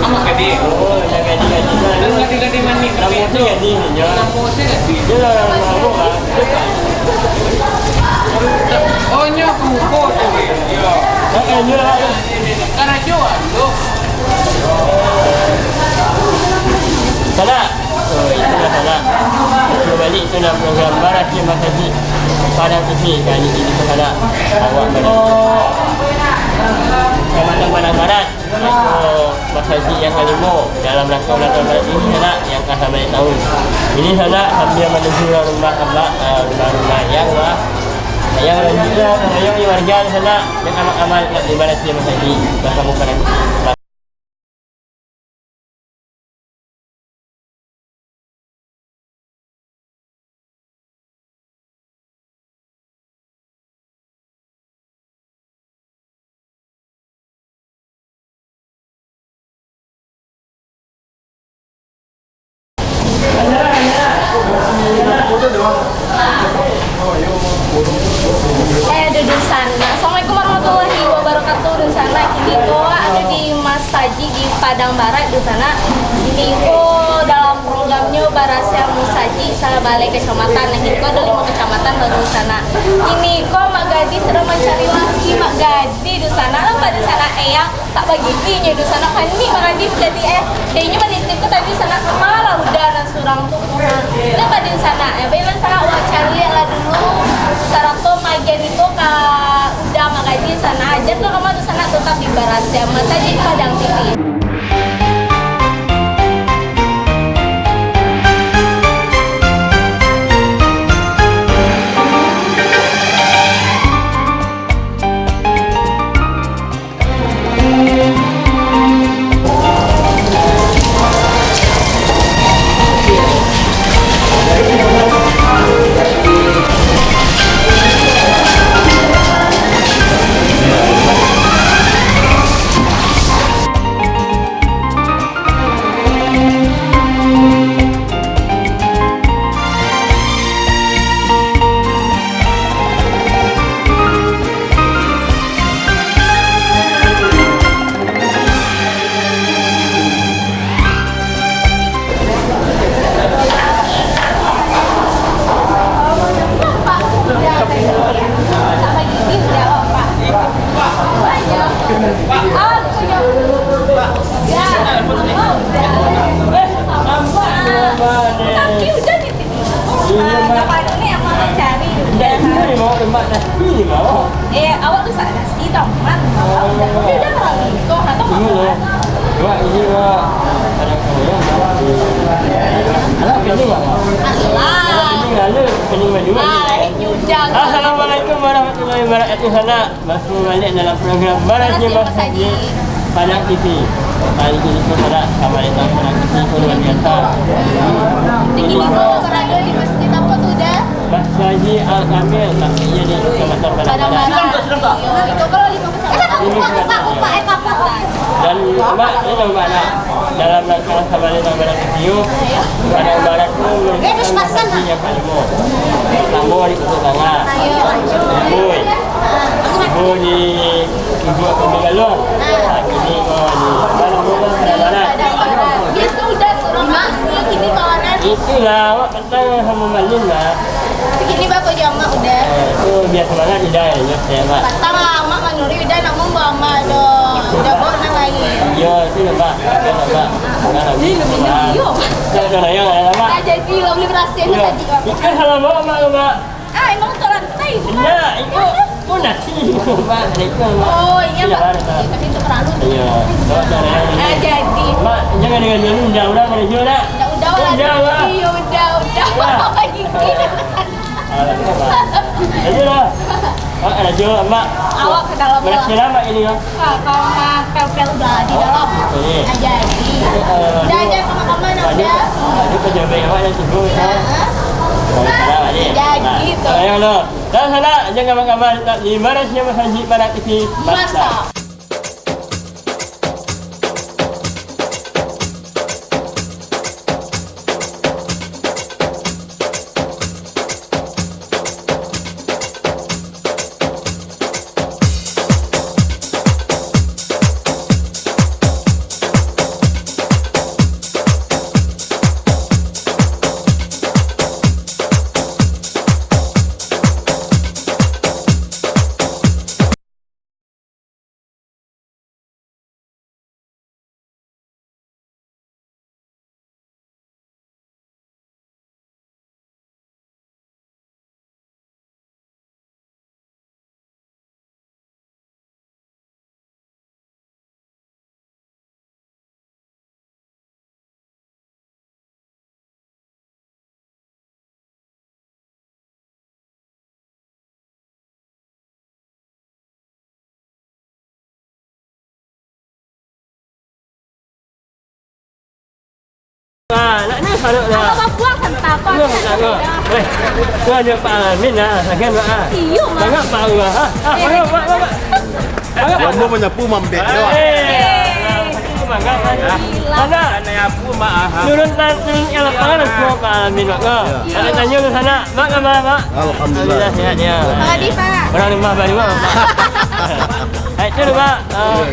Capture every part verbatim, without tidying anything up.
Oh, yang gadih-gadih lah. Yang gadih-gadih manih. Rambutnya gadih, ya. Dia lah orang mabuk lah. Oh, nyo kumpul tu. Ya. Eh, eh, nyo lah. Karajo, aduh. Sanak. Oh, itulah sanak. Kembali tu dalam program Barasih Masajik Padang T V. Kali ini sanak. Awak balik. Kecamatan Padang Barat. Iko masajik yang kalimo dalam rangka ulang tahun baru ini, sanak, yang ka sambilan tahun. Ini, sanak, sambil manuju rumah Abah, eh, rumah-rumah yang lah, yang lanjut lah, yang warga, sanak, yang amal-amal nak ibadah di masajik, basamo pada Eh, duduak sanak. Assalamualaikum warahmatullahi wabarakatuh. Duduak sanak, kini ko ado di Masajik di Padang Barat, duduak sanak. Kini ko dalam programnyo Barasiah Masajik sabaleh kecamatan. Nah, kini ko ado limo kecamatan, duduak sanak. Kini ko Mak Gadih sadang mancari laki Mak Gadih, duduak sanak. Nampak duduak sanak, eh, yang tak bagigi nyo, duduak sanak, panik Mak Gadih jadi, eh. Jadi inyo manitipkan tadi duduak sanak, kama lah Uda nan surang tu. Nah, itu pado sanak, ya, baiklah sanak, awak caliaklah dulu, sarato magiahan itu ka Uda Mak Gadih sanak, jan tu kama tu sanak, tetap di Barasiah Masajik Padang T V. Tapi udah di sini. Iya, Mak. Apa ni yang mau cari? Tidak, ini mau tempat nasi ni, mau. Eh, awak tu sa-, nasi tau, Mak. Awak udah, tapi udah pernah nikah atau nggak pernah? Iya, Mak. Mak, ini, Mak. Ada kau ya, Mak. Alah, ini, Mak. Alah. Ini, lalu, ini, Mak, dua. Ah, eh, nyujang. Assalamualaikum warahmatullahi wabarakatuh, sanak. Masih balik dalam program Barasiah Masajik Padang T V. Kali ini pun sanak, sama datang Padang T V pun luar biasa. Tinggi di bawah, berada di masjid apa tu, Uda? Masjid Al-Kamil, tapi ia di Kecamatan Padang Barat. Padang Barat. Iya, itu kalau lima kecamatan. Lima kecamatan, iya. Dan, Mak, ini tahu, Mak, nak? Dalam rangka sabana sabana video, Padang Barat tu merupakan lokasi yang paling mau. Tambah di Kuta Tangah. Boi. Boi di Ibu Kami Galong. Nah, kini kau di Padang Barat. Dia sudah suruh mak, kini kawanan. Itulah, awak patang sama malin lah. Kini bapak jam mak udah. Eh, tu biar semangat udah ya, ya, Mak. Patang lah, mak manuri udah nak membawa mak doh. Udah bawa nang lain. Iya, itu ya, Mak. Iya, Mak. Ini lebih, lebih, yo. Dah, dah, dah, ya, dah, Mak. Ah, jadi, lo boleh berhasil tadi, Mak. Itu salah bawa, Mak, Mak. Ah, emang tu rantai, bukan? Nah, itu pun nanti, Mak. Itu, Mak. Oh, iya, Mak. Iya, tapi itu terlalu. Iya. Dah, dah, dah, dah. Ah, jadi. Mak, jangan dengan dia, udah, udah, udah, udah. Udah, udah, udah. Iya, udah, udah. Iya. Gigi. Alah, Mak. Ayolah. Mak, rajo, Mak. Awak ke dalam lah. Berhasil lah, Mak, ini, Mak. Ah, kalau Mak pel-pel udah di dalam. Oke. Ah, jadi. Eh, udah aja sama-sama, nak udah. Aduh, kejam baik awak yang sibuk, ya. Heeh. Jadi, nah, gitu. Ayo, lo. Dah, sanak, jangan kabar-kabar, tetap di Barasiah Masajik Padang T V. Mantap. Mantap. Aduh, dah. Abang bapuang santap, Pak. Aduh, aduh. Weh, tu ada Pak Amin lah. Lagian, Pak, ah. Iyo, Mak. Banyak, Pak, ah. Ah, eh. Banyak, Pak, banyak. Banyak, Pak. Yang mau menyapu mambek, yo. Eh. Semangat, Pak. Gila. Mana? Mana nyapu, Mak, ah. Turun, turun ke lapangan, langsung Pak Amin, Mak. Ya. Ada tanya ke sana. Mak, aman, Mak? Alhamdulillah. Alhamdulillah, sehat, ya. Makasih, Pak. Orang rumah baru, Mak. Eh, itu, Mak. Ah,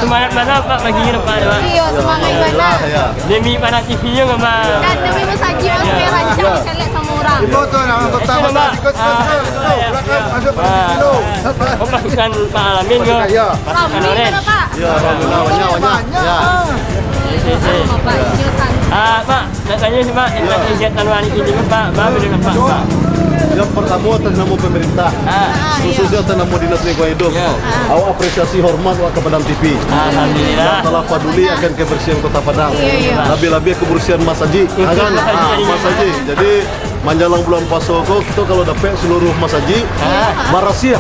semangat bana, Pak, pagi ni, Pak, Pak. Iyo, semangat bana. Alhamdulillah, ya. Demi Padang T V juga, Pak. Dan demi masajik, Pak, supaya lancar, ya, caliak sama urang. Ibu tu, orang kota, Pak. Ikut, ikut, ikut. Belakang, masuk Padang T V dulu. Ah. Oh, pasukan Pak Alamin ke? Pasukan, ya. Pasukan Amin, Orange. Pak. Ya, alhamdulillah, banyak, banyak. Banyak. Ya. Sama, Pak. Iyo, Pak. Ah, Pak. Nak tanyo sih, Pak, tentang kegiatan hari ini, Pak, baa dek Apak, Pak? Yang pertamo, atas namo pemerintah, ah, khususnyo atas namo Dinas Lingkungan Hidup. Ya. Awak apresiasi, hormat awak ka Padang T V. Alhamdulillah. Yang telah paduli akan kebersihan Kota Padang. Iya, iya. Lebih-lebih kebersihan masajik. Betul, kan? Masajik. Ah, masajik. Jadi, manjalang bulan puaso ko, kita kalau dapek seluruh masajik, ah, barasiah.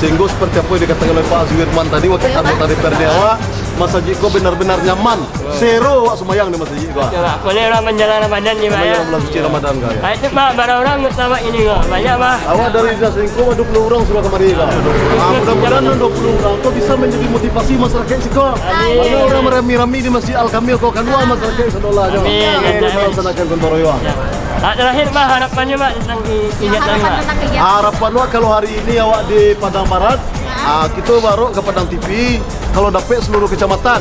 Sehingga seperti apa yang dikatakan oleh Pak Suwirman tadi, wakil anggota D P R D awak, masajik ko benar-benar nyaman. Sero awak sumbayang di masajid ko. Betul, Pak. Boleh urang manjalang Ramadan ni, Pak, ya? Manjalang bulan suci Ramadan ko, ya. Ah, itu, Pak, bara urang anggota awak ini ko? Banyak, Pak. Awak dari Dinas Lingkungan, dua puluh urang sudah kamari ko. Ah, mudah-mudahan nan dua puluh urang tu bisa manjadi motivasi masyarakat siko. Amin. Karena urang marami-rami di Masjid Al-Kamil ko, kalua masyarakat sadolah jo. Amin. Amin. Melaksanakan gotong royong. Ya, Pak. Ah, terakhir, Pak, harapannyo, Pak, tentang i-, kegiatan, Pak. Harapan awak kalau hari ini awak di Padang Barat, ah, kita barok ka Padang T V, kalau dapek seluruh kecamatan.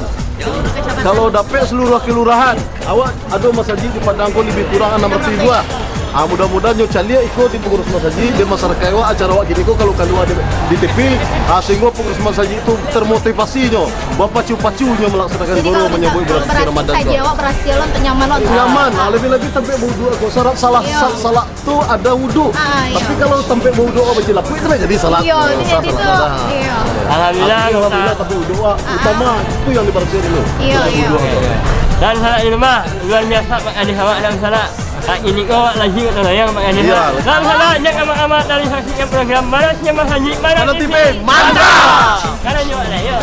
Kalau dapek seluruh kelurahan, awak ado masajik di Padang ko lebih kurang anam ratuih buah. Ah, mudah-mudahan nyo caliak iko di pengurus masajik, di masyarakat awak, acara awak kini ko kalau kalua di, di T V, ah, sehingga pengurus masajik tu termotivasi nyo, bapacu-pacu nyo melaksanakan goro menyambut bulan suci Ramadan ko. Jadi kalau, kalau berarti saja awak berhasil untuk nyaman, awak. Nyaman, ah, lebih-lebih tampek bauduak ko, syarat salat, sa-, salat tu ado wudu. Ah, iyo. Tapi kalau tampek bauduak awak bacilapuik, itu ndak jadi salat. Iyo, itu ndak jadi salat. Iyo. Alhamdulillah, alhamdulillah, tampek bauduak awak utama, itu yang dibarasiahan dulu. Iyo, iyo. Tampek bauduak awak. Dan salat di rumah, luar biasa, Pak Kadis, awak dak salat. Ah, ini ko awak lagi ka Tanah Layang, Pak Kadis. Iyo, betul. Dan salat, jangan amat-amat dari saksikan program Panasnyo Masajik, Panas T V, mantap! Mantap! Sekarang juga ada, yuk.